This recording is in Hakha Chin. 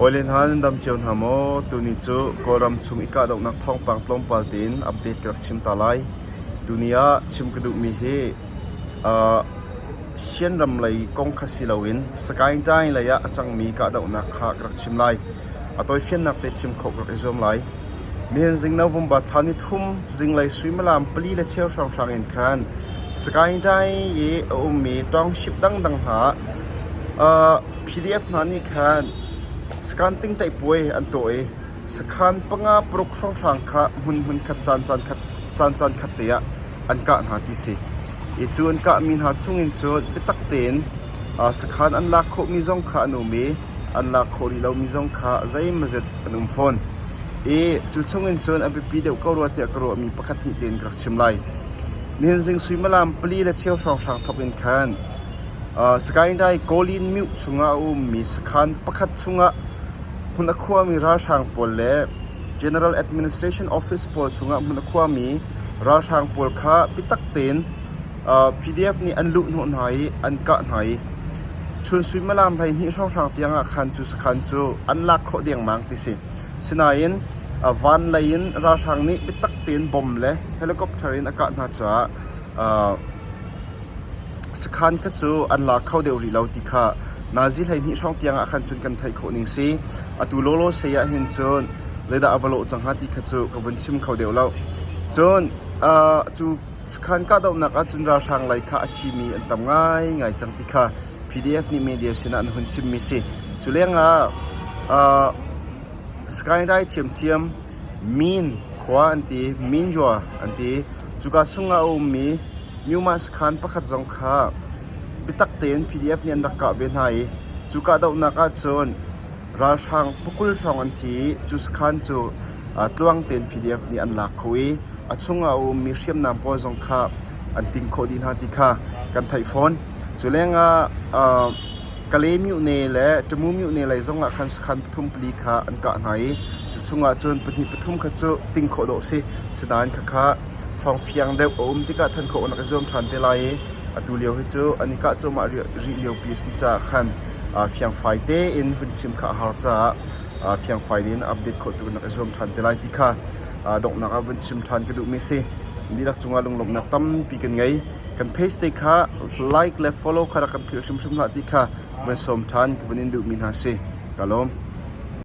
Hawile hna nan dam cio hna maw? Tuni cu Kawlram chung i kahdohnak thawngpang tlawmpal tein update ka rak chim ta lai. Tuni ah chim ka duhmi hi uh, Sianram lei kong kha si loin Sagaing lei ah a cangmi kahdohnak kha ka rak chim lai. A tawifiannak te chim khawh ka rak i zuam lai. Nihin zing November thla ni thum zinglei suimilam pali le cheu hrawnghrang in khan Sagaing i a ummi township dangdang hna ah PDF hna nih khan sakhan tingṭaih puai an tuah i sakhan panga paruk hrawnghrang kha hmun hmun khat caan caan khat caan caan khat te ah an kah hna ti si. I cu an kahmi hna chungin cun biatak tein sakhan an lak khawhmi zong kha an um i an lak khawh rih lomi zong kha zeimawzet an um fawn. I cu chungin cun a biapi deuh ko rua tiah ka ruahmi pakhat hnih tein ka rak chim lai. Nihin zing suimilam pali le cheu hrawnghrang thawk in khan Sagaing Kawlin myu chungah a ummi sakhan pakhat chungah hmun a khuami ralhrang pawl le General Administration Office pawl chungah hmun a khuami ralhrang pawl kha biatak tein PDF nih an luhhnawh hna i an kah hna i chun suimilam 12 hrawnghrang tiang ah khan cu sakhan cu an lak khawh dengmang ti si. Sinain van lei in ralhrang nih biatak tein bomb le helicopter in a kah hna caah sakhan kha cu an la kho deuh rih lo ti kha nazi 12 hrawng tiang ah khan cun kan theih khawh ning si. Atu lawlaw sei ah hin cun zeidah a va lawh cang hnga ti kha cu ka vun chim kho deuh lo. Cun cu Sakhan kahdohnak ahcun ralhrang lei kha a thimi an tam ngaingai cang ti kha PDF nih media sinah an hun chimmi si. Cu lengah uh, Skyrai ṭhiamṭhiam Min khua an ti, Minjua an ti. Cuka chungah a ummi Myuma sakhan pakhat zong kha biatak tein PDF nih an rak kah ve hna i cu kahdohnak ahcun Ralhrang pakul hrawng an thi i cu sakhan cu tluang tein PDF nih an lak kho i a chungah a ummi hriamnam pawl zong kha an ting khawh dih hna ti kha kan theih fawn. Cu lengah Kale myone le Tamu myone lei zongah khan sakhan pathum pali kha an kah hna i cu chungah cun pahnih pathum kha cu ting khawh dawh si. Sinain khakha thawng fiang deuh a um tikah than khawh an rak i zuam ṭhan te lai i atu lio hi cu an i kah cuahmah rih liopi a si caah khan fiangfai tein hun chim kha a har caah fiangfai tein update khawh tu nak i zuam ṭhan te lai ti kha donghnak ah vun chim ṭhan ka duhmi si. Dihlak cungah lunglawmhnak tampi kan ngei. Kan page te kha like le follow kha rak kan philh hrimhrim hlah ti kha van sawm ṭhan ka vun in duhmi hna si. Ka lawm.